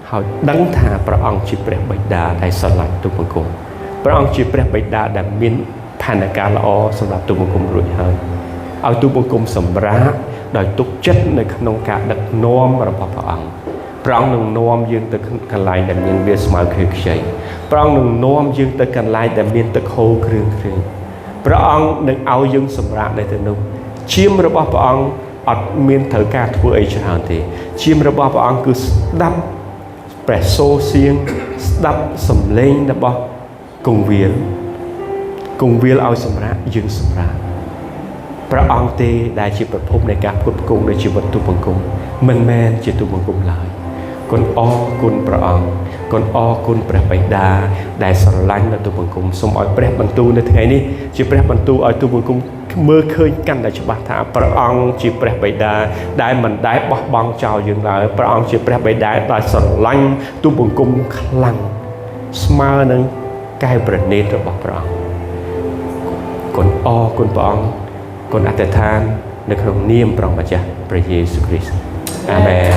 ហើយដឹងថាព្រះអង្គជាព្រះបិតាដែលស្រឡាញ់ទូបង្គំព្រះអង្គជាព្រះបិតាដែលមានផែនការល្អសម្រាប់ទូបង្គំរួចហើយឲ្យទូបង្គំសម្រាកដោយទុកចិត្តនៅក្នុងការដឹកនាំរបស់ព្រះអង្គព្រះអង្គនឹងនាំយើងទៅកន្លែងដែលមានវាលស្មៅខៀវខ្ចីព្រះអង្គនឹងនាំយើងទៅកន្លែងដែលមានទឹកហូរគ្រឿងគ្រឿងព្រះអង្គនឹងឲ្យយើងសម្រាកនៅទីនោះឈាមរបស់ព្រះអង្គអត់មានត្រូវការធ្វើអីច្រើនទេឈាមរបស់ព្រះអង្គគឺស្ដាប់ព្រះសូរសៀងស្ដាប់សំឡេងរបស់គង្វាលគង្វាលឲ្យសម្រាកយើងសម្រាកព្រះអង្គទេដែលជាប្រភពនៃការផ្គត់ផ្គង់នៃជីវិតទូបង្គំមិនមែនជាទូបង្គំឡើយគុណអរគុណព្រះអង្គគុណអរគុណព្រះបិតាដែលស្រឡាញ់ដល់ទូបង្គំសូមឲ្យព្រះបន្ទូលនៅថ្ងៃនេះជាព្រះបន្ទូលឲ្យទូបង្គំមើលឃើញកាន់តែច្បាស់ថាព្រះអង្គជាព្រះបិតាដែលមិនដែលបោះបង់ចោលយើងឡើយព្រះអង្គជាព្រះបិតាដែលស្រឡាញ់ទូបង្គំខ្លាំងស្មើនឹងកែវព្រះនេត្ររបស់ព្រះអង្គគុណអរគុណព្រះអង្គគុណអធិដ្ឋាននៅក្នុងនាមព្រះម្ចាស់ព្រះយេស៊ូវគ្រីស្ទអាមែន